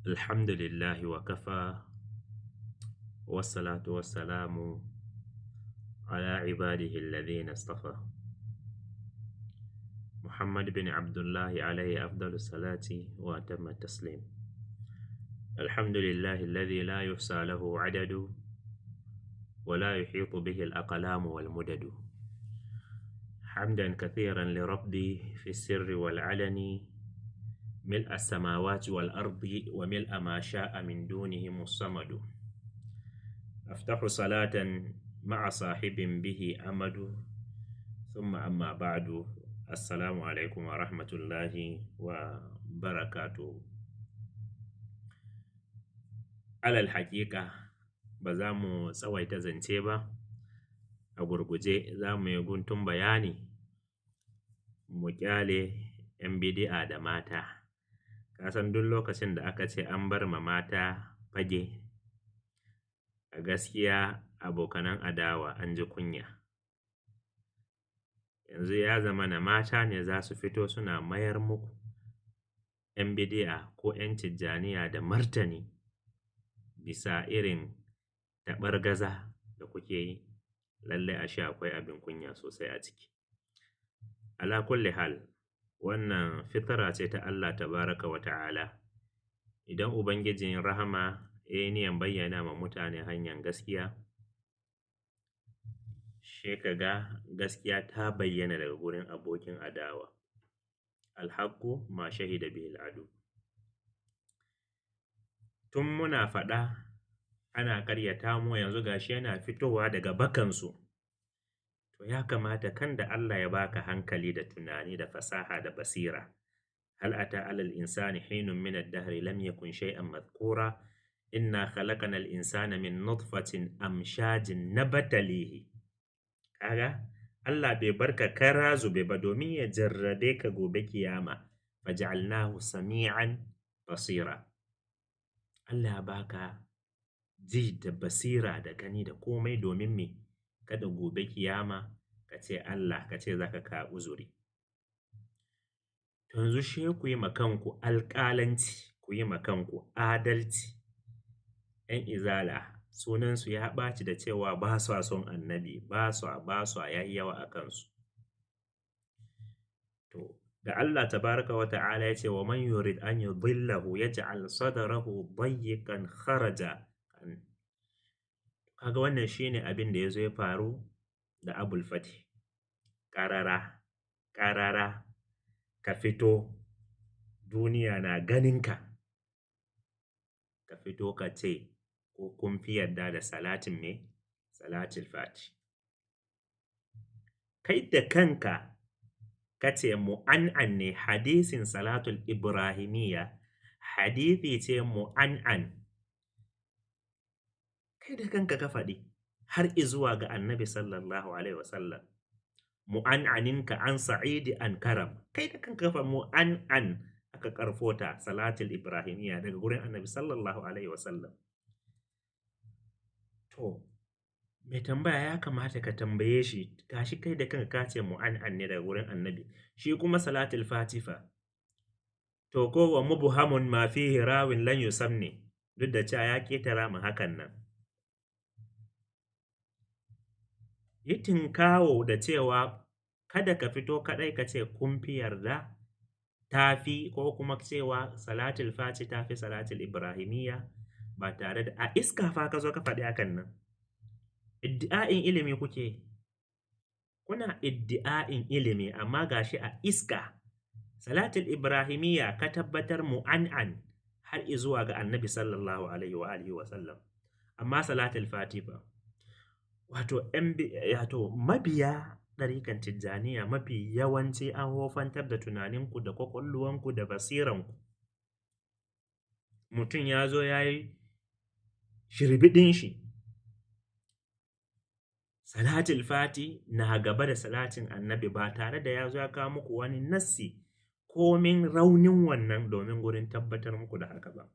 الحمد لله وكفى والصلاة والسلام على عباده الذين اصطفى محمد بن عبد الله عليه أفضل الصلاة وأتم التسليم. الحمد لله الذي لا يحصى له عدد ولا يحيط به الأقلام والمدد، حمدا كثيرا لربي في السر والعلن، ملء السماوات والأرض وملء ما شاء من دونهم الصمد. أفتح صلاة مع صاحب به أمد، ثم أما بعد، السلام عليكم ورحمة الله وبركاته. Alal haƙiƙa ba za mu tsawaita zance ba, a gurguje za mu yi guntun bayani mu ƙyale 'yan bidi'a da mata. Ka san duk lokacin da aka ce an bar ma mata fage, a gaskiya abokanan adawa an ji kunya. Yanzu ya zama na mata ne za su fito suna mayar muku 'yan bidi'a ko 'yan tijjaniya da martani bisa irin taɓargaza da kuke yi. Lallai ashe akwai abin kunya sosai a ciki. Ala kulli hal, wannan fitara ce ta Allah tabaraka wa ta'ala. Idan Ubangijin rahama ya yi niyan bayyana ma mutane hanyar gaskiya, she ka ga gaskiya ta bayyana daga gurin abokin adawa. Alhaqqu ma shahida bihil adu. Tun muna faɗa ana ƙaryata mu, yanzu gashi yana fitowa daga bakansu. To ya kamata kan da Allah ya baka hankali da tunani da fasaha da basira. Hal ata alal insani hinun min ad-dahri lam yakun shay'an madhkura, inna khalaqnal insana min nutfatin amshajin nabtalihi. Kaga Allah bai barka kara zube ba domin ya jarrabe ka gobe kiyama. Faj'alnahu sami'an basira. Allah ya baka ji da basira da gani da komai domin me? Kada gobe kiyama ka ce Allah, ka ce za ka kawo uzuri. To yanzu she ku yi ma kanku alƙalanci, ku yi ma kanku adalci. 'Yan izala sunansu ya ɓaci da cewa ba sa son annabi, ba sa yayi yawa a kansu. To da Allah tabaraka wa ta'ala ya ce wa man yurid an yudillahu yaj'al sadrahu dayyiqan kharaja. Kaga wannan shine abin da yazo ya faru da Abul Fatih. Ƙarara, ƙarara ka fito duniya na ganinka. Ka fito ka ce ko kun fi yarda da salatin me? Salatul Fatih. Kai da kanka ka ce mu'an'an ne hadisin salatul Ibrahimiyya, hadithi ce mu'an'an. Kai da kanka ka faɗi har izuwa ga annabi sallallahu alaihi wasallam. Mu'an'aninka an sa'idi an karam. Kai da kanka ka faɗi mu'an'an aka karfota salatul Ibrahimiyya daga gurin annabi sallallahu alaihi wasallam. To mai tambaya ya kamata ka tambaye shi, gashi kai da kanka ka ce mu'an'an ne daga gurin annabi, shi kuma salatul fatifa. To ko wa mubhamun ma fihi rawin lan yusamni, duk da cewa ya ketara mu hakan nan. Yi tinkawo da cewa kada ka fito kaɗai ka ce kun fi yarda tafi, ko kuma cewa salatul fati tafi salatul Ibrahimiyya ba tare da a iska fa ka zo ka faɗi hakan nan. Iddi'a'in ilimi kuke, kuna iddi'a'in ilimi amma gashi a iska salatul Ibrahimiyya ka tabbatar mu'an'an har izuwa ga annabi sallallahu alaihi wa alihi wa sallam, amma salatul fati ba. Wato mabiya ɗarikan Tijjaniya mafi yawanci an wofantar da tunaninku da kwakwalwanku da basiranku. Mutum ya zo ya yi shirbiɗin shi. Salatul Fati na gaba da salatin annabi ba tare da ya zo ya kawo muku wani nassi komin raunin wannan domin gurin tabbatar muku da haka ba.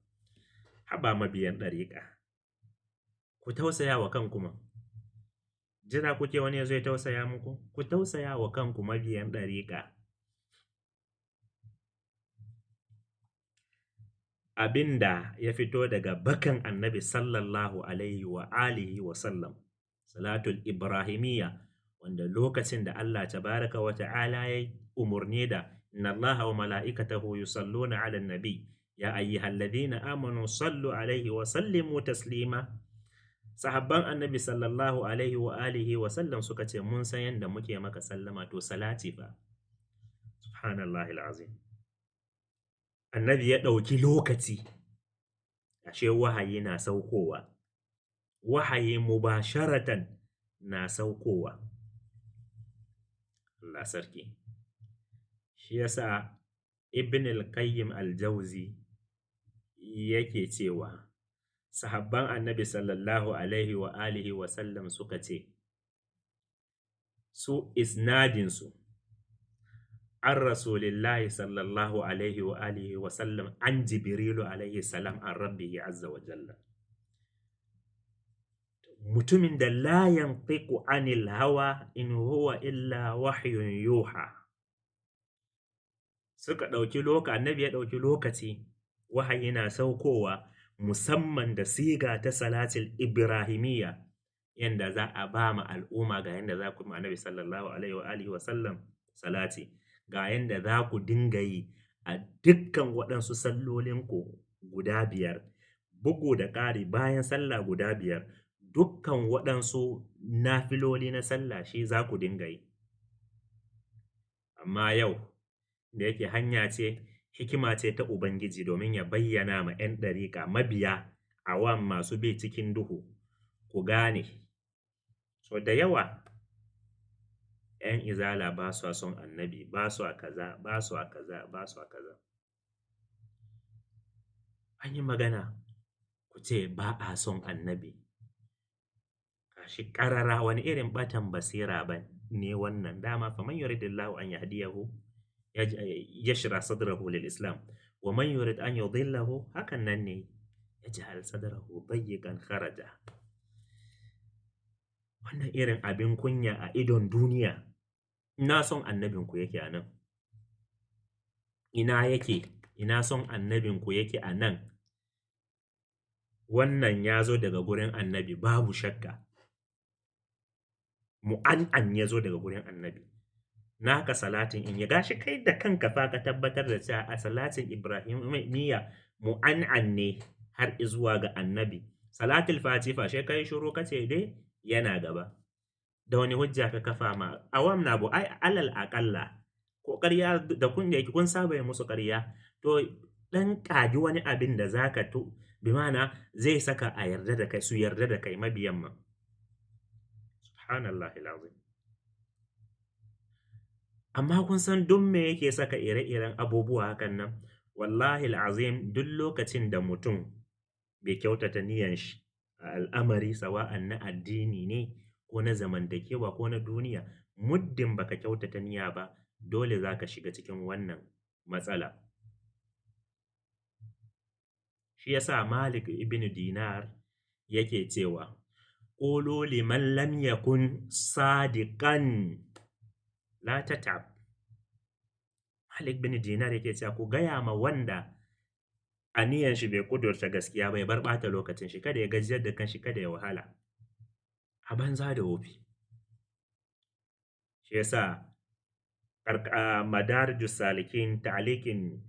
Haba mabiyan ɗariƙa, ku tausaya wa kanku ma. Jira kuke wani ya zo ya tausaya muku? Ku tausaya wa kanku mabiyan ɗariƙa. Abinda ya fito daga bakan Annabi sallallahu alaihi wa alihi wa sallam, salatul ibrahimiyya, wanda lokacin da Allah tabaraka wa ta'ala ya umurni da inna Allaha wa mala'ikatahu yusalluna 'alan nabi ya ayyuhalladhina amanu sallu alaihi wa sallimu taslima. Sahabban Annabi sallallahu alaihi wa alihi wa sallam suka ce mun san yanda muke maka sallama, to salati fa. Subhanallahi alazim. Annabi ya ɗauki lokaci, ashe wahayi na saukowa, wahayi mubasharatan na saukowa. Allah sarki. Shi yasa Ibn al-Qayyim al-Jauzi yake cewa sahabban Annabi sallallahu alaihi wa alihi wa sallam suka ce su isnadinsu an Rasulillahi sallallahu alaihi wa alihi wa sallam an Jibrilu alaihi salam an Rabbihi azza wa jalla. Mutumin da la yantiqu anil hawa in huwa illa wahyun yuha. Suka ɗauki lokaci, Annabi ya ɗauki lokaci, wahayi na saukowa musamman da siga ta salatul ibrahimiyya, yanda za a ba ma al'umma ga yanda za ku ma Annabi sallallahu alaihi wa alihi wa sallam salati, ga yanda za ku dinga yi a dukkan waɗansu sallolinku guda 5, bugu da ƙari bayan sallah guda 5, dukkan waɗansu nafiloli na sallah shi za ku dinga yi. Amma yau da yake hanya ce, hikima ce ta Ubangiji domin ya bayyana ma 'yan ɗariƙa mabiya awam masu bi cikin duhu, ku gane. So da yawa 'yan izala ba su son Annabi, ba su kaza, ba su kaza, ba su kaza. An yi magana ku ce ba a son Annabi. Shi ƙarara wani irin ɓatan basira ba ne wannan. Dama faman yuridillahu an yahdiyahu yashra sadrahu lil Islam wa man yurid an yudillahu, hakan nan ne yaj'al sadrahu dayyiqan kharaja. Wannan irin abin kunya a idon duniya. Ina son annabinku yake a nan? Ina yake? Ina son annabinku yake a nan? Wannan ya zo daga gurin Annabi babu shakka. Mu'an'an ya zo daga gurin Annabi. Naka salatin in ya gashi kai da kanka fa ka tabbatar da cewa a salatin Ibrahimiyya mu'an'an ne har zuwa ga Annabi. Salatul Fatiha sai kai shiru kace dai yana gaba. Da wani hujja ka kafa ma awam na bu ai alal aƙalla ko ƙarya da kun da yake kun saba yi musu ƙarya, to ɗan ƙagi wani abin da zaka to bi ma'ana zai saka a yarda da kai, su yarda da kai mabiyan ma. Subhanallahi alazim. Amma kun san duk me yake saka ire-iren abubuwa hakan nan? Wallahi alazim, duk lokacin da mutum bai kyautata niyan shi a al'amari, sawa'an na addini ne ko na zamantakewa ko na duniya, muddin baka kyautata niyya ba, dole zaka shiga cikin wannan matsala. Shi yasa Malik ibn Dinar yake cewa qulu liman lam yakun sadiqan la tat'ab. Malik bin Dinar yake cewa ku gaya ma wanda aniyan shi bai kudurta gaskiya ba ya bar ɓata lokacin shi, kada ya gajiyar da kanshi, kada ya wahala a banza da wofi. Shi yasa Madarijus Salikin ta'liqin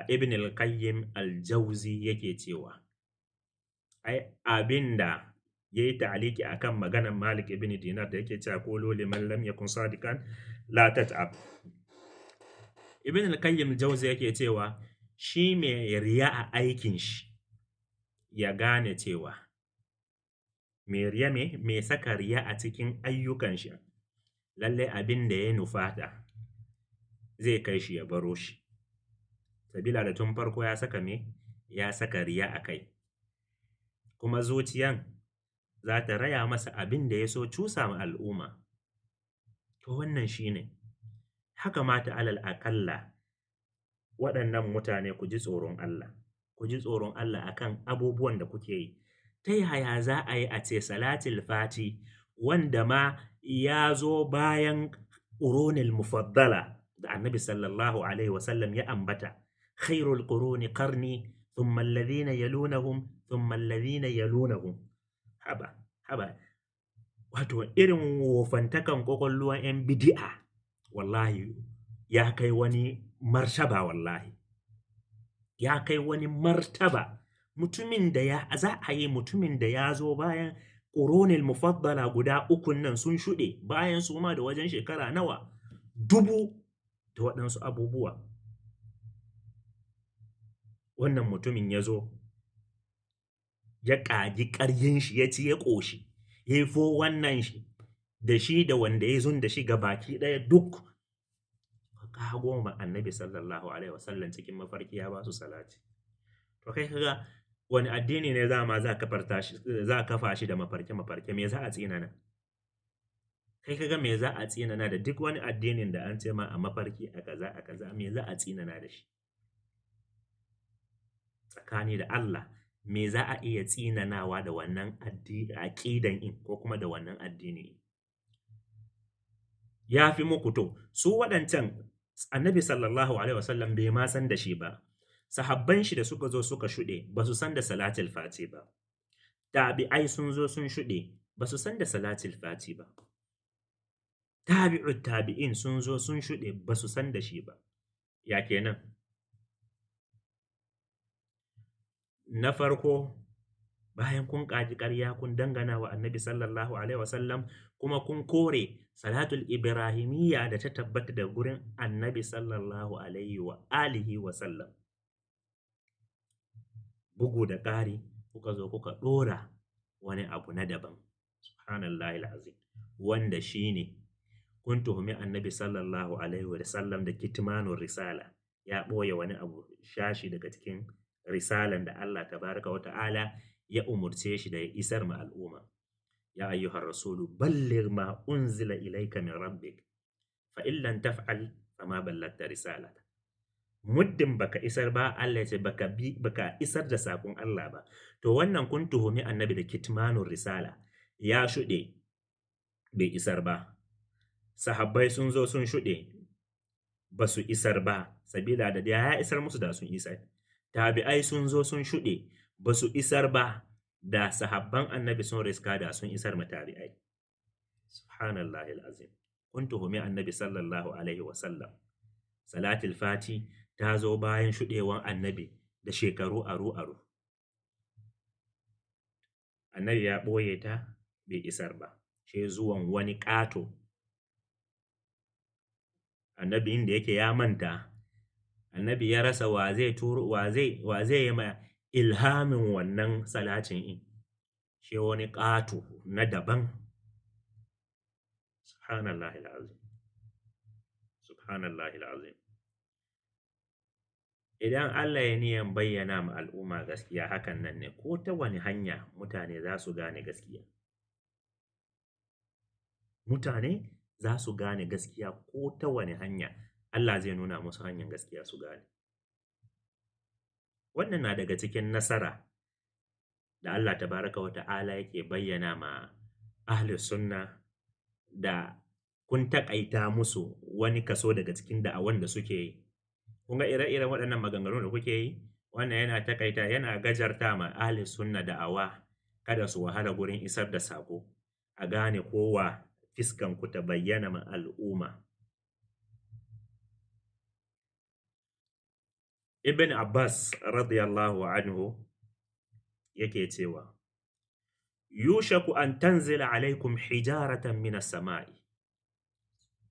Ibn al-Qayyim al-Jauzi yake cewa ai abinda yayi ta'liqi akan maganar Malik ibn Dinar da yake cewa qulu liman lam yakun sadiqan la tat'ab. Ibn al-Qayyim al-Jauzi yake cewa shi mai riya a aikin shi ya gane cewa mai riya mai saka riya a cikin ayyukan shi, lallai abin da ya nufata zai kai shi ya baro shi. Sabila da tun farko ya saka me? Ya saka riya a kai. Kuma zuciyan za ta raya masa abin da ya so cusa ma al'umma. To wannan shi ne. Haka mata alal aƙalla waɗannan mutane ku ji tsoron Allah. Ku ji tsoron Allah akan abubuwan da kuke yi. Ta yaya za a yi a ce salatul fati wanda ma ya zo bayan ƙurunil mufaddala da Annabi sallallahu alaihi wasallam ya ambata, khairul quruni qarni thumma alladhina yalunahum, thumma alladhina yalunahum. Haba, haba. Wato irin wofantakan kwakwalwan 'yan bidi'a wallahi ya kai wani martaba, wallahi ya kai wani martaba. Mutumin da ya za a yi, mutumin da ya zo bayan ƙuronil mufaddala guda ukun nan sun shuɗe, bayan su ma da wajen shekara nawa, 1000 da waɗansu abubuwa. Wannan mutumin ya zo ya ƙagi ƙaryin shi, ya ci ya ƙoshi, ya yi fo wannan shi da shi da wanda ya zun da shi ga baki ɗaya duk ka goma annabi sallallahu alaihi wasallam cikin mafarki ya ba su salati. To kai kaga wani addini ne za ma za kafa shi da mafarke mafarke, me za a tsinana? Kai kaga me za a tsinana da duk wani addinin da an ce ma a mafarki a kaza a kaza, me za a tsinana da shi? Tsakani da Allah, me za a iya tsinanawa da wannan aƙidan in ko kuma da wannan addini? Ya fi muku to, su waɗancan annabi sallallahu alaihi wasallam bai ma san da shi ba. Sahabban shi da suka zo suka shuɗe ba su san da salatul fati ba. Tabi'ai sun zo sun shuɗe ba su san da salatul fati ba. Tabi'ut tabi'in sun zo sun shuɗe ba su san da shi ba. Ya kenan? Na farko, bayan kun ƙaji ƙarya kun dangana wa annabi sallallahu alaihi wasallam, kuma kun kore salatul ibrahimiyya da ta tabbata da gurin annabi sallallahu alaihi wa alihi wasallam. Bugu da ƙari, kuka zo kuka ɗora wani abu na daban, subhanallahi alazim, wanda shine kun tuhumi annabi sallallahu alaihi wasallam da kitmanun risala, ya ɓoye wani abu shashi daga cikin risalan da Allah tabaraka wa ta'ala ya umurce shi da ya isar ma al'umma. Ya ayyuhar rasulu balligh ma unzila ilayka min rabbik fa in lam taf'al fama ballagta risalata. Muddin baka isar ba, Allah ya ce baka isar da sakon Allah ba. To wannan kun tuhumi annabi da kitmanun risala, ya shuɗe bai isar ba. Sahabbai sun zo sun shuɗe ba su isar ba, sabila da ya isar musu da sun isar. Tabi'ai sun zo sun shuɗe ba su isar ba, da sahabban annabi sun riska da sun isar ma tabi'ai. Subhanallahi alazim. Kun tuhumi annabi sallallahu alaihi wasallam. Salatul fati ta zo bayan shuɗewan annabi da shekaru aru aru. Annabi ya ɓoye ta bai isar ba, sai zuwan wani ƙato. Annabi inda yake ya manta, annabi ya rasa wa zai turo, wa zai yi ma ilhamin wannan salatin in, shi wani ƙato na daban. Subhanallahi alazim. Subhanallahi alazim. Idan Allah ya niyan bayyana ma al'umma gaskiya hakan nan ne, ko ta wani hanya mutane za su gane gaskiya. Mutane za su gane gaskiya ko ta wani hanya. Allah zai nuna musu hanyar gaskiya su gane. Wannan na daga cikin nasara da Allah tabaraka wa ta'ala yake bayyana ma ahli sunna da kun taƙaita musu wani kaso daga cikin da'awan da suke yi. Kun ga ire-iren waɗannan maganganu da kuke yi, wannan yana taƙaita, yana gajarta ma ahli sunna da'awa kada su wahala gurin isar da sako, a gane kowa fiskan ku ta bayyana ma al'umma. Ibn Abbas radiyallahu anhu yake cewa, yushaku an tanzila alaikum hijaratan minas sama'i.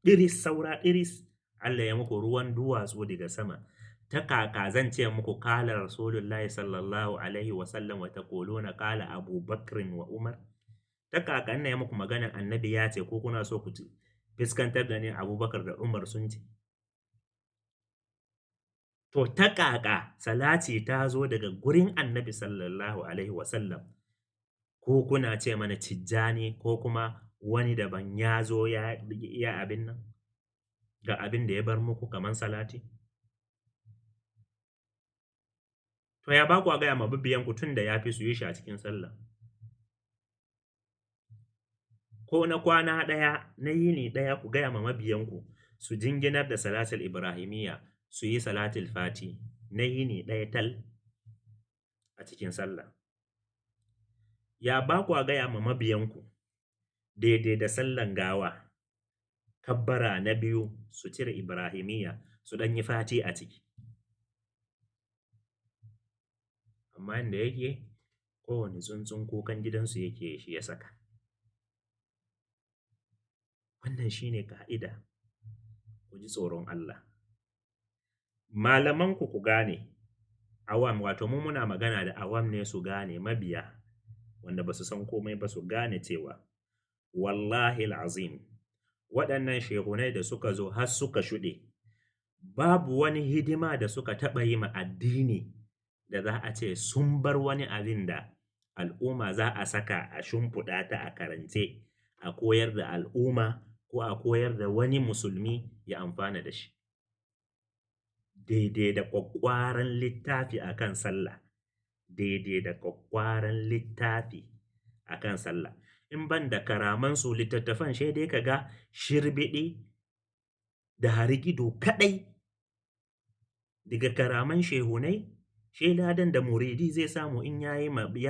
Ɗiris saura ɗiris, Allah ya muku ruwan duwatsu daga sama. Ta kaka zan ce muku kala Rasulullahi sallallahu alaihi wasallam wa taquluna kala Abu Bakrin wa Umar. Ta kaka ina ya muku maganan annabi ya ce ko kuna so ku fiskantar da ni Abubakar da Umar sun ce. To ta kaka salati ta zo daga gurin annabi sallallahu alaihi wasallam, ko kuna ce mana Tijjani ko kuma wani daban ya zo ya abin nan ga abin da ya bar muku kaman salati. To ya ba ku a gaya ma mabiyanku tun da ya fi su yi shi a cikin sallah. Ko na kwana ɗaya, na yini ɗaya ku gaya ma mabiyanku su jinginar da salatul ibrahimiyya, su yi salatul fati na yini ɗaya tal. a cikin sallah? Ya ba kwa gaya ma mabiyanku daidai da sallan gawa, kabbara na biyu su cire Ibrahimiyya su ɗan yi fati a ciki? Amma inda yake kowane tsuntsun kukan gidansu yake shi ya saka. Wannan shi ne ka'ida, ku ji tsoron Allah. Malamanku ku gane, awam, wato mu muna magana da awam ne su gane, mabiya wanda ba su san komai ba su gane cewa wallahi al'azim waɗannan shehunai da suka zo har suka shuɗe, babu wani hidima da suka taɓa yi ma addini da za a ce sun bar wani abin da al'umma za a saka a shimfiɗa ta a karance, a koyar da al'umma ko a koyar da wani musulmi ya amfana da shi. Daidai da ƙwaƙƙwaran littafi a kan sallah, daidai da ƙwaƙƙwaran littafi a kan sallah. In ban da karamansu littattafan sai dai ka ga shirbiɗi da harigido kaɗai daga karaman shehunai, shi ladan da muridi zai samu in ya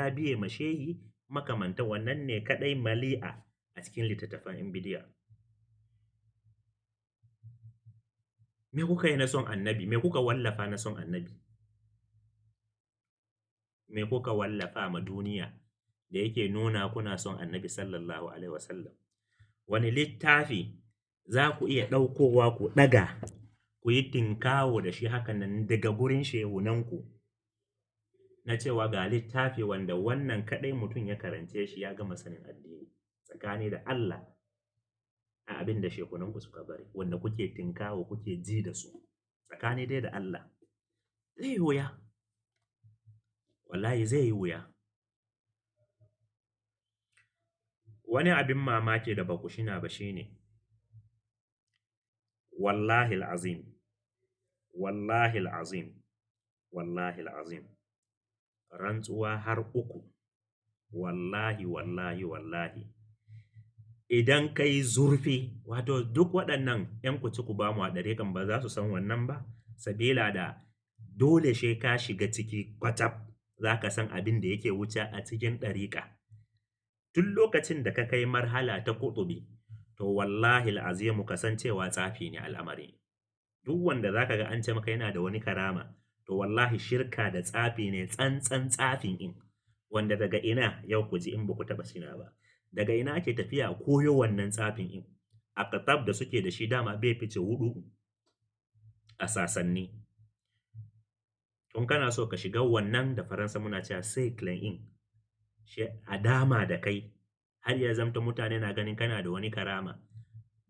biye ma shehi makamantan wannan ne kaɗai mali'a a cikin littattafan 'yan bidi'a. Me kuka yi na son annabi? Me kuka wallafa na son annabi? Me kuka wallafa ma duniya da yake nuna kuna son annabi sallallahu alaihi wasallam? Wani littafi za ku iya ɗaukowa ku ɗaga ku yi tinkawo da shi hakan nan daga gurin shehunanku na cewa ga littafi wanda wannan kaɗai mutum ya karance shi ya gama sanin addini tsakani da Allah a abin da shehunanku suka bari wanda kuke tinkawo kuke ji da su tsakani dai da Allah? Zai yi wuya, wallahi zai yi wuya. Wani abin mamaki da ba ku shina ba shine wallahi al'azim, wallahi al'azim, wallahi al'azim, rantsuwa har uku, wallahi wallahi wallahi, idan ka yi zurfi, wato duk waɗannan 'yan kuci ku ba mu a ɗariƙan ba za su san wannan ba, sabila da dole sai ka shiga ciki kwatab za ka san abin da yake wuce a cikin ɗariƙa. Tun lokacin da ka kai marhala ta kutubi, to wallahi al'azimu ka san cewa tsafi ne al'amari. Duk wanda za ka ga an ce maka yana da wani karama, to wallahi shirka da tsafi ne, tsantsan tsafin in. Wanda daga ina yau ku ji in ba ku taɓa sina ba. Daga ina ake tafiya koyo wannan tsafin in? Aqtab da suke da shi dama bai fice hudu a sasanni. In kana so ka shiga wannan da Faransa muna cewa sai in, shi a dama da kai har ya zamta mutane na ganin kana da wani karama,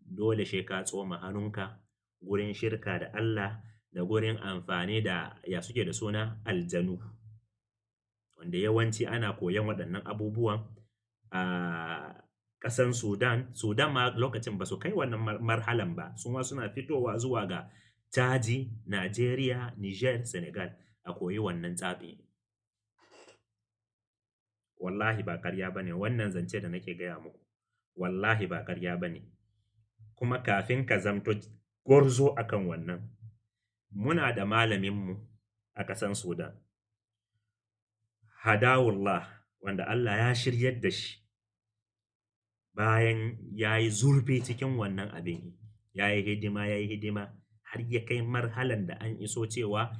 dole sai ka tsoma hannunka gurin shirka da Allah da gurin amfani da ya suke da suna aljanu, wanda yawanci ana koyan waɗannan abubuwan a ƙasan Sudan. Sudan ma lokacin ba su kai wannan marhalan ba, su ma suna fitowa zuwa ga Chadi, Najeriya, Niger, Senegal a koyi wannan tsafi. Wallahi ba ƙarya ba ne wannan zance da nake gaya muku, wallahi ba ƙarya ba ne. Kuma kafin ka zamto gwarzo akan wannan, muna da malaminmu a ƙasan Sudan, Hadawullah, wanda Allah ya shiryar da shi bayan ya yi zurfi cikin wannan abin, ya yi hidima, ya yi hidima har ya kai marhalan da an iso cewa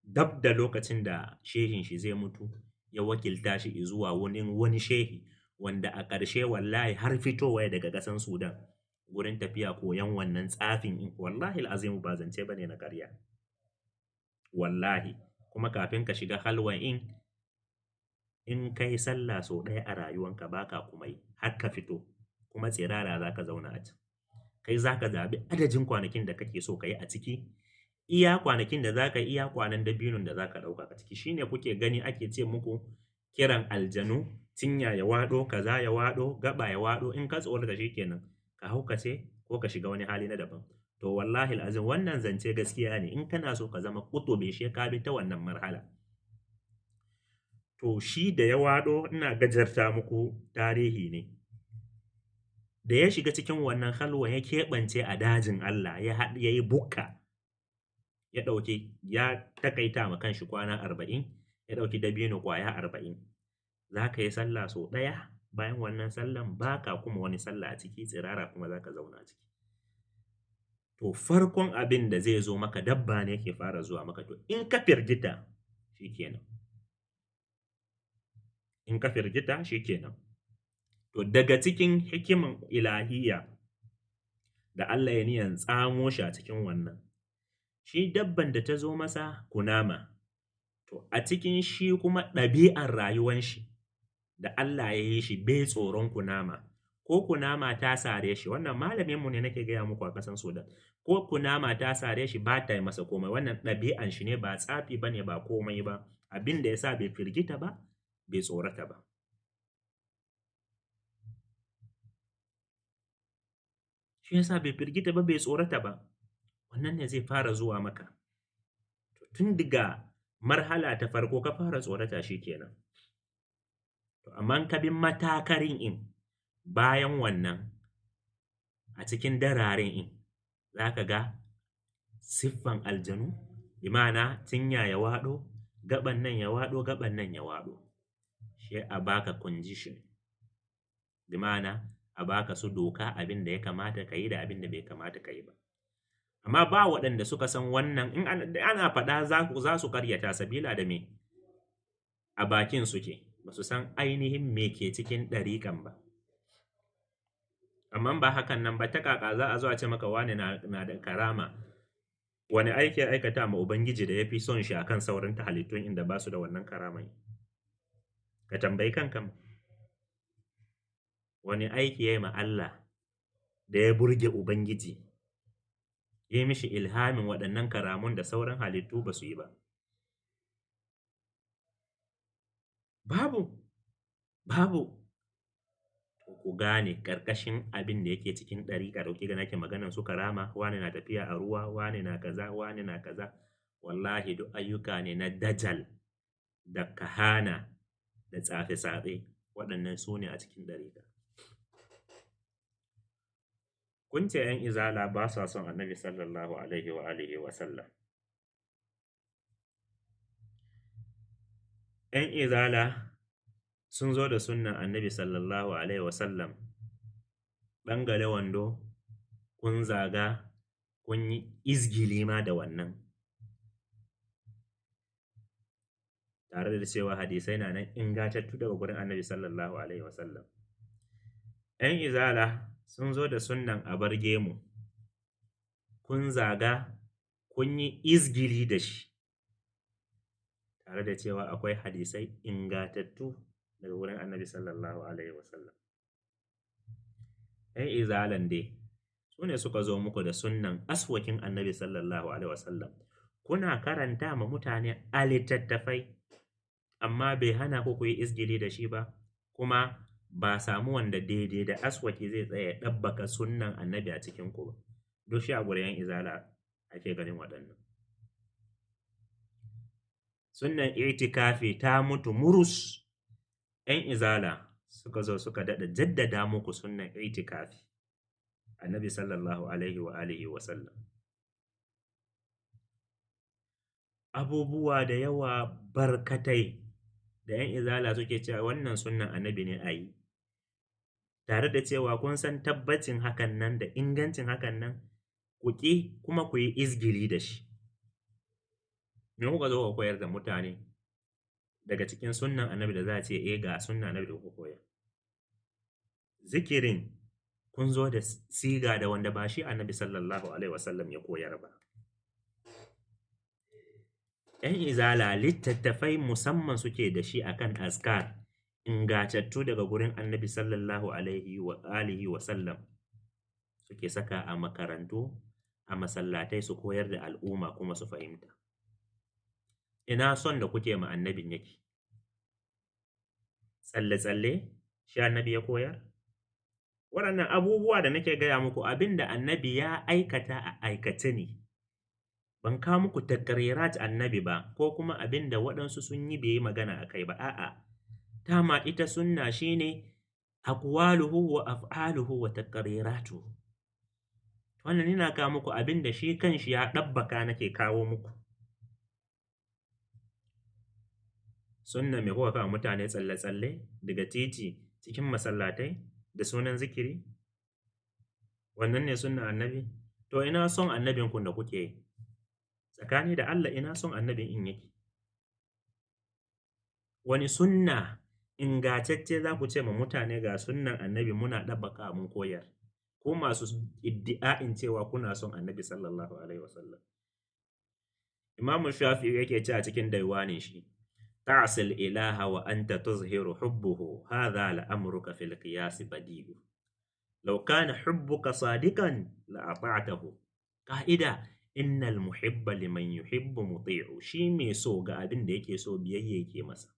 dab da lokacin da shehin shi zai mutu, ya wakilta shi zuwa wani shehi wanda a ƙarshe wallahi har fitowa daga ƙasan Sudan gurin tafiya koyan wannan tsafin in. Wallahi al'azimu ba zance bane na ƙarya, wallahi. Kuma kafin ka shiga halwa in kai sallah sau ɗaya a rayuwanka baka kuma yi har ka fito, kuma tsirara za ka zauna a can. Kai za ka zaɓi adadin kwanakin da kake so ka yi a ciki, iya kwanakin da za ka yi, iya kwanan dabinun da za ka ɗauka a ciki. Shine kuke gani ake ce muku kiran aljanu, cinya ya waɗo, kaza ya waɗo, gaba ya waɗo. In ka tsorata shikenan ka haukace ko ka shiga wani hali na daban. To wallahi al'azim wannan zance gaskiya ne. In kana so ka zama kutubi she ka bi ta wannan marhala. To shi da ya waɗo, ina gajarta muku tarihi ne. Da ya shiga cikin wannan halwa ya keɓance a dajin Allah, ya yi bukka, ya ɗauki, ya takaita ma kanshi kwana 40, Ya ɗauki dabino ƙwaya 40. Za ka yi sallah sau ɗaya, bayan wannan sallan ba ka kuma wani sallah a ciki, tsirara kuma za ka zauna a ciki. To farkon abin da zai zo maka dabba ne ke fara zuwa maka. To in ka firgita shi kenan. In ka firgita shi kenan. To daga cikin hikiman ilahiyya da Allah ya niyan tsamo shi a cikin wannan, shi dabban da ta zo masa kunama, to a cikin shi kuma ɗabi'ar rayuwan shi da Allah ya yi shi bai tsoron kunama. Ko kunama ta sare shi, wannan malaminmu ne nake gaya muku a ƙasan Sudan, ko kunama ta sare shi ba ta yi masa komai. Wannan ɗabi'an shi ne, ba tsafi ba ne, ba komai ba. Abin da ya sa bai firgita ba, bai tsorata ba. Shi ya sa bai firgita ba, bai tsorata ba. Wannan ne zai fara zuwa maka. To tun daga marhala ta farko ka fara tsorata shi kenan. To amma ka bi matakarin in bayan wannan a cikin dararen in za ka ga siffan aljanu, bi ma'ana cinya ya waɗo, gaban nan ya waɗo, gaban nan ya waɗo. Sai a baka condition, bi ma'ana a baka su doka abin da ya kamata ka yi da abin da bai kamata ka yi ba. Amma ba waɗanda suka san wannan, in ana faɗa za su ƙaryata sabila da me a bakin suke, ba su san ainihin me ke cikin ɗariƙan ba. Amma ba hakan nan ba, ta ƙaƙa za a zo a ce maka wane na da karama. Wani aiki ya aikata ma Ubangiji da ya fi son shi akan sauran halittun inda ba su da wannan karamai? Ka tambayi kanka, wani aiki ya yi ma Allah da ya burge Ubangiji, ya yi mishi ilhamin waɗannan karamun da sauran halittu ba su yi ba? Babu, babu. Ku gane ƙarƙashin abin da yake cikin ɗariƙa da kuke gani ake maganan su karama, wane na tafiya a ruwa, wane na kaza, wane na kaza. Wallahi duk ayyuka ne na dajal da kahana da tsafe-tsafe. Waɗannan su ne a cikin ɗariƙa. Kun ce ‘yan izala ba sa son Annabi sallallahu alaihi wa alihi wa sallam. ‘Yan izala sun zo da sunnan Annabi sallallahu alaihi wa sallam, ɓangale wando, kun zaga, kun yi izgili ma da wannan. Tare da cewa hadisai na nan ingantattu daga gurin Annabi sallallahu alaihi wa sallam. ‘Yan izala sun zo da sunnan a bar gemu, kun zaga, kun yi izgili da shi. Tare da cewa akwai hadisai ingantattu daga wurin Annabi sallallahu alaihi wa sallam. ‘Yan izalan dai su ne suka zo muku da sunnan aswakin Annabi sallallahu alaihi wa sallam. Kuna karanta ma mutane a littattafai, amma bai hana ku ku yi izgili da shi ba, kuma ba samu wanda daidai da aswaki zai tsaya ya ɗabbaka sunnan Annabi a cikin ku ba. Duk shi a gurin ‘yan izala ake ganin waɗannan. Sunnan itikafi ta mutu murus. ‘Yan izala suka zo suka daɗa jaddada muku sunnan itikafi. Annabi sallallahu alaihi wa alihi wa sallam. Abubuwa da yawa barkatai da ‘yan izala suke cewa wannan sunnan Annabi ne a yi. Tare da cewa kun san tabbacin hakan nan da ingancin hakan nan, ku ƙi kuma ku yi izgili da shi. Me kuka zo ku koyar da mutane daga cikin sunnan Annabi da za a ce eh ga sunnan Annabi da kuka koyar? Zikirin kun zo da siga da wanda ba shi Annabi sallallahu alaihi wasallam ya koyar ba. ‘Yan izala littattafai musamman suke da shi akan azkar ingantattu daga gurin Annabi sallallahu alaihi wa alihi wa sallam, suke saka a makarantu, a masallatai su koyar da al'umma kuma su fahimta. Ina son da kuke ma Annabin yake? Tsalle-tsalle shi Annabi ya koyar? Waɗannan abubuwa da nake gaya muku abin da Annabi ya aikata a aikace ne. Ban kawo muku takrirat Annabi ba ko kuma abin da waɗansu sun yi bai yi magana a kai ba. A'a, dama ita sunna shine aqwaluhu wa af'aluhu wa taqriratuhu. Wannan ina kawo muku abin da shi kanshi ya ɗabbaka nake kawo muku. Sunna me kuka kawo mutane tsalle-tsalle daga titi cikin masallatai da sunan zikiri? Wannan ne sunnan annabi? To ina son annabin ku da kuke yi? Tsakani da Allah ina son annabin in yake? Wani sunna ingantacce za ku ce ma mutane ga sunnan annabi muna ɗabbaka mun koyar? Ko masu iddi'a'in cewa kuna son annabi sallallahu alaihi wasallam. Imamu Shafi'i yake ce a cikin daiwanin shi, ta'sil ilaha wa anta tuzhiru hubbuhu hadha la'amruka fil qiyas badi'u. Law kana hubbuka sadiqan la ata'tahu. Ka'ida innal muhibba liman yuhibbu muti'u, shi mai so ga abin da yake so biyayya yake masa.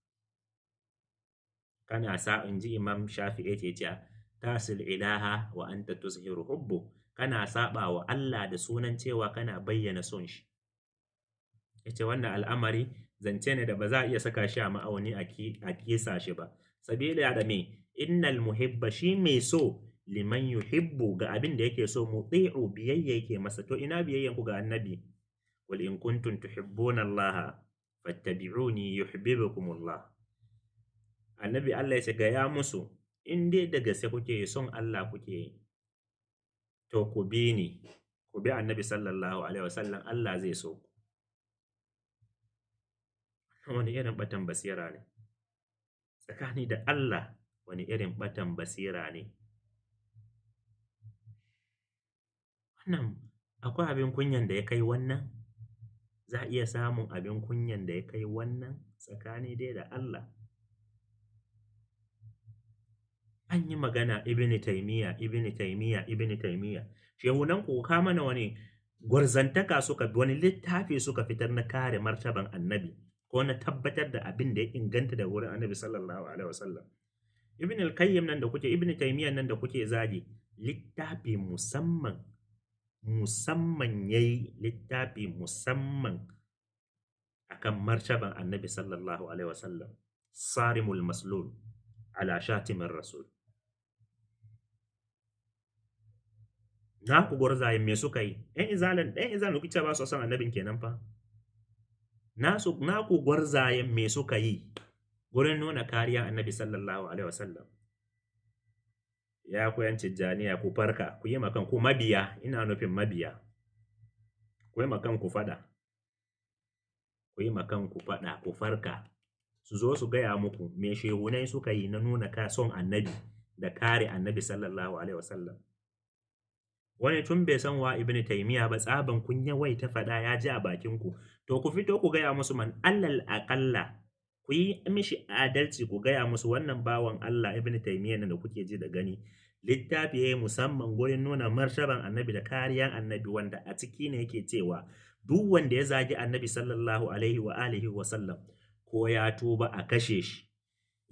Kana sa in ji Imam Shafi'i yake cewa tasil ilaha wa anta tuzhiru hubbu, kana saba wa Allah da sunan cewa kana bayyana son shi. Yace wannan al'amari zance ne da ba za a iya saka shi a ma'auni a kisa shi ba. Sabila da me innal muhibba, shi mai so, liman yuhibbu ga abin da yake so, muti'u biyayya yake masa. To ina biyayyan ku ga annabi? Wal in kuntum tuhibbuna Allah fattabi'uni yuhibbukumullah. Annabi Allah ya ce ga ya musu, in dai da gaske kuke son Allah kuke, to ku bi ni, ku bi annabi sallallahu alaihi wasallam, Allah zai so ku. Wani irin batan basira ne tsakani da Allah, wani irin batan basira ne wannan. Akwai abin kunyan da ya kai wannan? Za a iya samun abin kunyan da ya kai wannan tsakani dai da Allah? An yi magana Ibn Taymiyyah, Ibn Taymiyyah, Ibn Taymiyyah. Shehunan ku ka mana wani gwarzantaka suka, wani littafi suka fitar na kare martaban annabi ko na tabbatar da abin da ya inganta da wurin annabi sallallahu alaihi wasallam. Ibn al-Qayyim nan da kuke, Ibn Taymiyyah nan da kuke zagi, littafi musamman musamman yayi, littafi musamman akan martaban annabi sallallahu alaihi wasallam, Sarimul Maslul ala Shatimin Rasul. Na ku gwarzaye me suka yi? ‘Yan izalan, ɗan izalan kuke ba su son annabin kenan fa. Na ku gwarzayen me suka yi gurin nuna kariya annabi sallallahu alaihi wasallam? Ya ku yan Tijjaniya, ku farka, ku yi makan ku mabiya, ina nufin mabiya. Ku yi makan ku faɗa. Ku yi makan ku faɗa, ku farka. Su zo su gaya muku me shehunai suka yi na nuna ka son annabi da kare annabi sallallahu alaihi wasallam. Wani tun bai san wa Ibn Taymiyyah ba, tsaban kun yawaita faɗa ya ji a bakin ku. To ku fito ku gaya musu man, alal aƙalla ku yi mishi adalci, ku gaya musu wannan bawan Allah Ibn Taymiyyah nan da kuke ji da gani, littafi yayi musamman gurin nuna martaban annabi da kariyan annabi, wanda a ciki ne yake cewa duk wanda ya zagi annabi sallallahu alaihi wa alihi wa sallam ko ya tuba a kashe shi.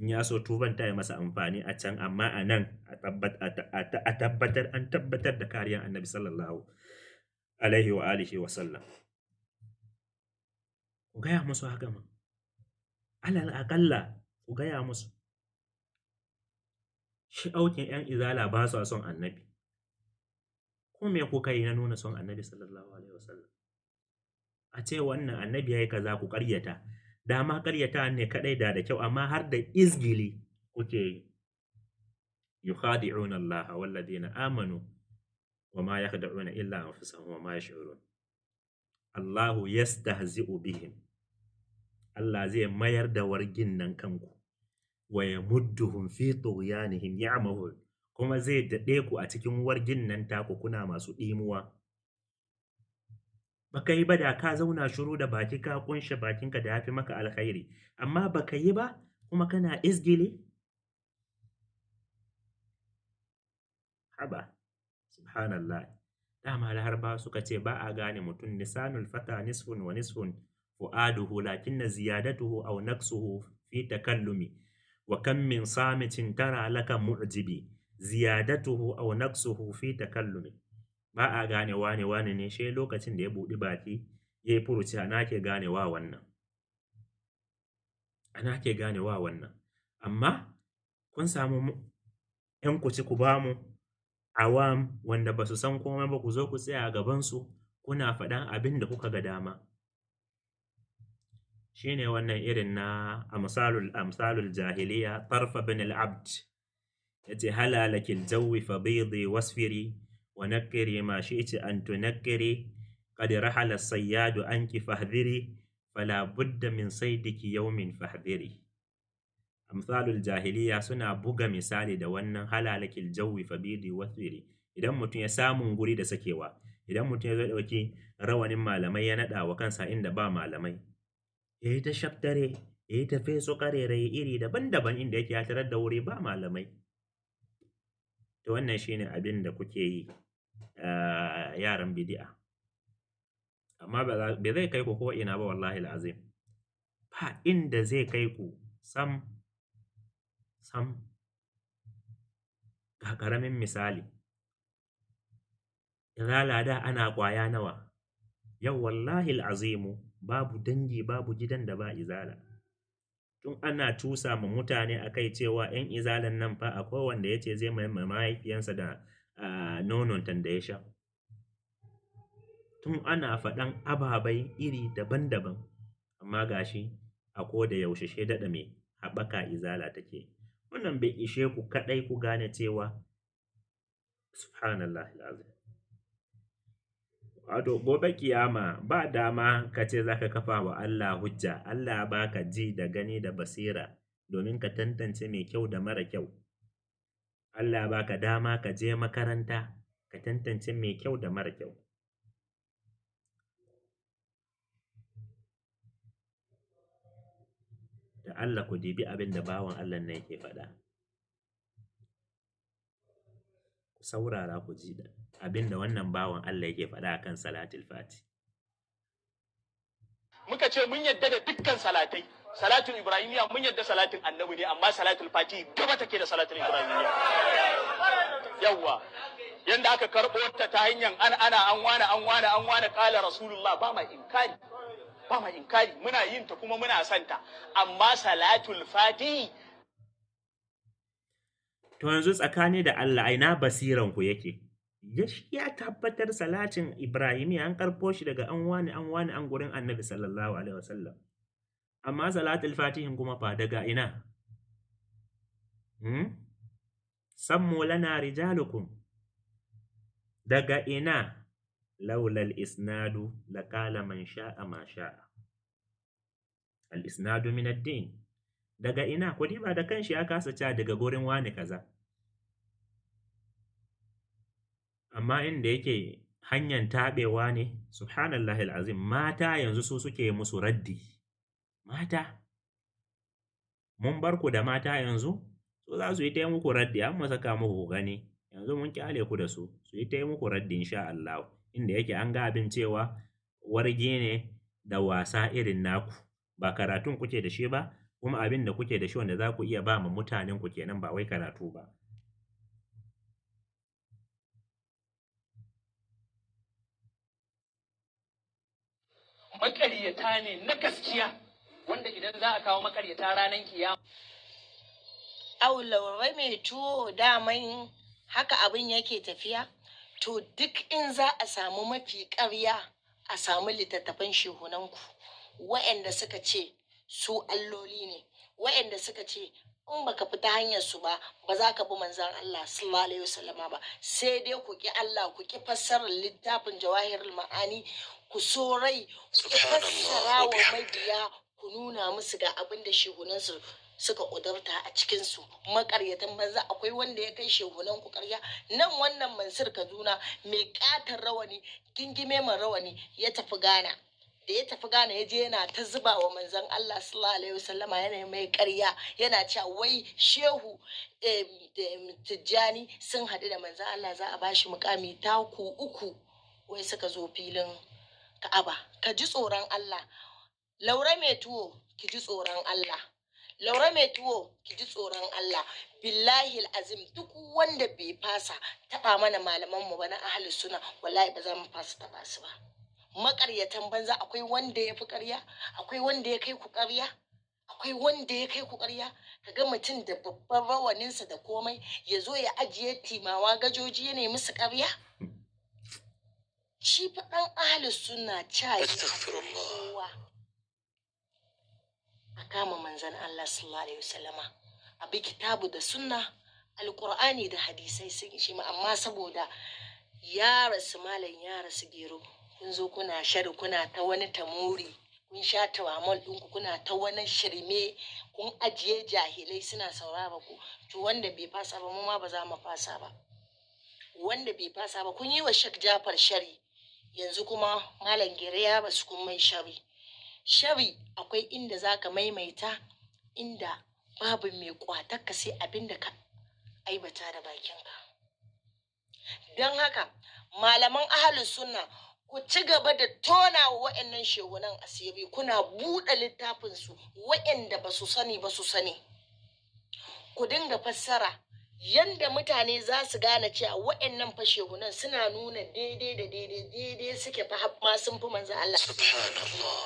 In ya so tuban ta yi masa amfani a can, amma a nan a tabbatar an tabbatar da kariyan annabi sallallahu alaihi wa alihi wa sallam. Ku gaya musu haka ma. Alal aƙalla ku gaya musu. Shi aukin ‘yan izala ba su son annabi. Ko me kuka yi na nuna son annabi sallallahu alaihi wasallam? A ce wannan annabi ya yi kaza ku ƙaryata. Dama ƙaryata ne kaɗai da da kyau, amma har da izgili kuke yi. Yukhadi'una Allah walladhina amanu wa ma yakhda'una illa anfusahum wa ma yash'urun. Allahu yastahzi'u bihim. Allah zai mayar da wargin nan kanku. Wa yamudduhum fi tughyanihim ya'mahun. Kuma zai daɗe ku a cikin wargin nan taku kuna masu ɗimuwa. Baka yi ba da ka zauna shiru da baki ka kunshe bakinka da yafi maka alkhairi, amma baka yi ba kuma kana izgili. Haba, subhanallah. Dama Larabawa suka ce ba a gane mutum, lisanul fata nisfun wa nisfun fu'aduhu, lakinna ziyadatuhu aw naqsuhu fi takallumi, wa kam min samitin tara laka mu'jibi, ziyadatuhu aw naqsuhu fi takallumi. Ba a gane wane wane ne shi lokacin da ya buɗi baki ya yi furuci, ana ke gane wa wannan. Ana ke gane wa wannan. Amma kun samu ‘yan kuci ku bamu awam wanda ba su san komai ba, ku zo ku tsaya a gabansu kuna faɗan abin da kuka ga dama. Shine wannan irin na amsalul jahiliya Tarfa bin al-Abd yace halalakil jawi fabidi wasfiri wa nakkiri ma shi'ti an tunakkiri qad rahala as-sayyadu anki fahdhiri fala budda min saydiki yawmin fahdhiri. Amsalul jahiliya suna buga misali da wannan halalakil jawi fabidi wasfiri. Idan mutum ya samun guri da sakewa, idan mutum ya zo ɗauki rawanin malamai ya naɗa wa kansa inda ba malamai, ya yi ta shaftare, ya yi ta feso ƙarerayi iri daban-daban inda yake ya tarar da wuri ba malamai. To wannan shine abin da kuke yi, yaran bidi'a. Amma ba zai kai ku ko ina ba wallahi al'azim. Ba inda zai kai ku sam, sam. Ga ƙaramin misali. Izala da ana ƙwaya nawa. Yau wallahi al'azimu babu dangi babu gidan da ba izala. Tun ana cusa ma mutane a kai cewa ‘yan izalan nan fa akwai wanda ya ce zai mai mahaifiyansa da nonon da ya sha. Tun ana faɗan ababai iri daban-daban, amma gashi a ko da yaushe she daɗa mai haɓaka izala take. Wannan bai ishe ku kaɗai ku gane cewa subhanallah al'azim. Wato gobe kiyama ba dama ka ce za ka kafa wa Allah hujja. Allah ba ka ji da gani da basira domin ka tantance mai kyau da mara kyau. Allah ba ka dama ka je makaranta ka tantance mai kyau da mara kyau. Da Allah ku dibi abin da bawan Allah nan yake faɗa. Ku saurara ku ji da abin da wannan bawan Allah yake faɗa akan salatul fati. Muka ce mun yadda da dukkan salatai. Salatul Ibrahimiyya mun yadda salatin annabi ne, amma salatul fati gaba take da salatul Ibrahimiyya. Yawwa. Yanda aka karɓo ta ta hanyar an ana an wane an wane an wane kala Rasulullah, ba ma inkari. Ba ma inkari, muna yin ta kuma muna son ta. Amma salatul fati. To yanzu tsakani da Allah aina basiran ku yake? Ya tabbatar salatin Ibrahimiyya an karɓo shi daga an wani an wani an gurin Annabi sallallahu alaihi wasallam. Amma salatul fatihin kuma fa daga ina? Sammu lana rijalukum. Daga ina? Laulal isnadu laqala man sha'a ma sha'a. Al isnadu min ad-din. Daga ina? Kudi ba da kanshi ya kasa cewa daga gurin wani kaza. Amma inda yake hanyar taɓewa ne, subhanallahi al'azim, mata yanzu su suke musu raddi. Mata, mun bar ku da mata yanzu, su za su yi ta muku raddi, an saka muku ku gani, yanzu mun kyale ku da su, su yi ta muku raddi insha Allah. Inda yake an ga abin cewa wargi ne da wasa irin naku, ba karatun kuke da shi ba, kuma abin da kuke da shi wanda za ku iya ba ma mutanen ku kenan ba wai karatu ba. Maƙaryata ne na gaskiya, wanda idan za a kawo maƙaryata ranar kiyama. Au Laure mai tuwo, daman haka abin yake tafiya. To duk in za a samu mafi ƙarya a samu littattafan shehunanku wa'anda suka ce su alloli ne, wa'anda suka ce in baka fita hanyar su ba ba za ka bi manzon Allah sallallahu alaihi wasallama ba, sai dai ku ki Allah, ku ki fassarar littafin Jawahirul Ma'ani, ku so rai, ku ki fassara wa mabiya, ku nuna musu ga abin da shehunansu suka ƙudurta a cikinsu. Maƙaryatan banza, akwai wanda ya kai shehunan ku ƙarya? Nan wannan Mansur Kaduna mai ƙatar rawani, gingime mai rawani, ya tafi Ghana. Da ya tafi Ghana ya je yana ta zuba wa manzon Allah sallallahu alaihi wasallama, yana mai ƙarya, yana cewa wai Shehu Tijjani sun haɗu da manzon Allah, za a bashi mukami taku uku, wai suka zo filin Ka'aba. Ka ji tsoron Allah Laure mai tuwo, ki ji tsoron Allah Laure mai tuwo, ki ji tsoron Allah. Billahi azim, duk wanda bai fasa taɓa mana malaman mu ba na ahlus sunna, wallahi ba za mu fasa taɓa su ba. Maƙaryatan banza, akwai wanda ya fi ƙarya? Akwai wanda ya kai ku ƙarya? Akwai wanda ya kai ku ƙarya? Kaga mutum da babban rawaninsa da komai ya zo ya ajiye timawa gajoji ya nemi musu ƙarya. Shi fa ɗan ahlus sunna cayi kowa. A kama manzan Allah sallallahu alaihi wasallama, a bi kitabu da sunna, alƙur'ani da hadisai sun ishe mu. Amma saboda ya rasu, malam ya rasu gero, kun zo kuna shari, kuna ta wani tamuri, kun sha tawamol ɗinku, kuna ta wani shirme, kun ajiye jahilai suna saurara ku. To wanda bai fasa ba, mu ma ba za mu fasa ba. Wanda bai fasa ba, kun yi wa Shek Jafar shari, yanzu kuma malam Gere ya basu, kun mai shari. Shari akwai inda za ka maimaita, inda babu mai kwatarka sai abin da ka aibata da bakinka. Don haka malaman ahalus sunna, ku ci gaba da tona wa wa'annan shehunan asiri, kuna buɗe littafinsu, wa'anda ba su sani ba su sani. Ku dinga fassara yanda mutane za su gane cewa wa'annan fa shehunan suna nuna daidai da daidai, daidai suke fa, har ma sun fi manzo Allah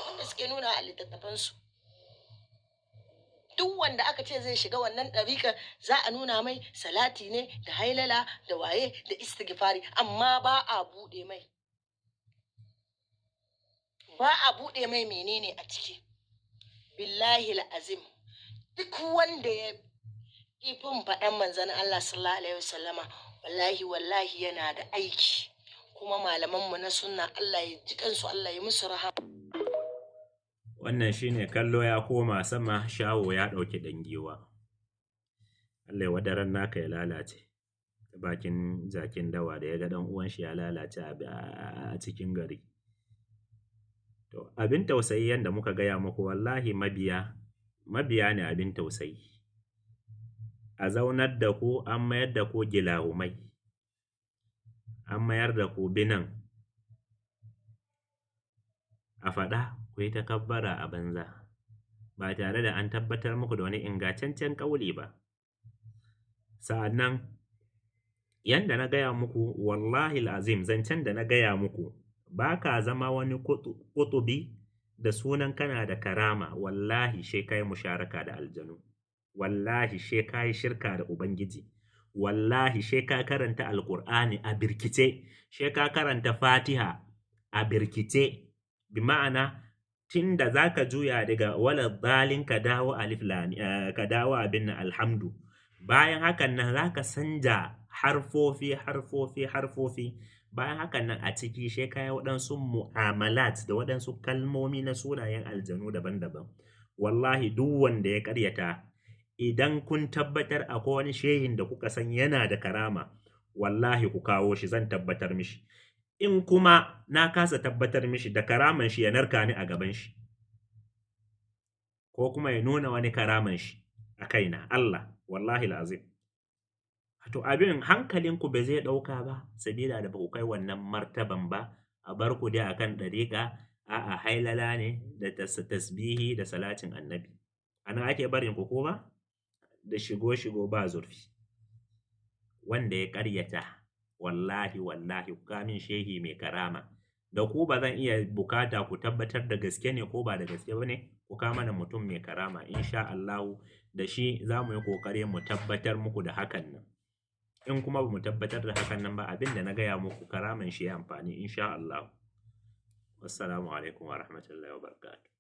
wanda suke nuna a littattafansu. Duk wanda aka ce zai shiga wannan ɗariƙar, za a nuna mai salati ne da hailala da waye da istighfari, amma ba a buɗe mai menene a ciki. Billahi azim, duk wanda ya ifin faɗan manzon Allah sallallahu alaihi wasallama, wallahi wallahi yana da aiki. Kuma malamanmu na sunna, Allah ya ji kansu, Allah ya musu rahama. Wannan shine kallo ya koma sama, shawo ya ɗauki ɗan giwa. Allah ya wadaran naka ya lalace. Ta bakin jakin dawa da ya ga ɗan uwan shi ya lalace a cikin gari. To abin tausayi, yanda muka gaya muku, wallahi mabiya mabiya ne abin tausayi. A zaunar da ku, an mayar da ku gilahumai. An mayar da ku binan. A faɗa ku yi takabbara a banza ba tare da an tabbatar muku da wani ingantaccen ƙauli ba. Sa'annan yanda na gaya muku, wallahi azim, zancen da na gaya muku, ba ka zama wani ƙutubi da sunan kana da karama, wallahi she ka yi musharaka da aljanu, wallahi she ka yi shirka da Ubangiji, wallahi she ka karanta Alƙur'ani a birkice, she ka karanta Fatiha a birkice. Bi ma'ana, tun da za ka juya daga wala dalin ka dawo alif lam, ka dawo abin nan alhamdu, bayan hakan nan za ka sanja harfofi harfofi harfofi. Bayan hakan nan, a ciki she ka yi waɗansu mu'amalat da waɗansu kalmomi na sunayen aljanu daban-daban. Wallahi duk wanda ya ƙaryata, idan kun tabbatar akwai wani shehin da kuka san yana da karama, wallahi ku kawo shi, zan tabbatar mishi. In kuma na kasa tabbatar mishi da karaman shi, ya narka ni a gaban shi, ko kuma ya nuna wani karaman shi a kaina. Allah, wallahi azim. To abin hankalinku ba zai ɗauka ba, sabila da ba ku kai wannan martaban ba. A bar ku dai akan ɗariƙa, a'a, hailala ne da tasbihi da salatin annabi. Ana ake barin ku ko ba da shigo shigo ba zurfi. Wanda ya ƙaryata, wallahi wallahi ku kamin shehi mai karama da ku ba zan iya bukata ku tabbatar da gaske ne ko ba da gaske ba ne. Ku kama mana mutum mai karama, insha Allahu da shi za mu yi kokari mu tabbatar muku da hakan nan. In kuma ba mu tabbatar da hakan nan ba, abin da na gaya muku, karaman shi ya amfani, insha Allah. Wassalamu alaikum wa rahmatullahi wa barakatuh.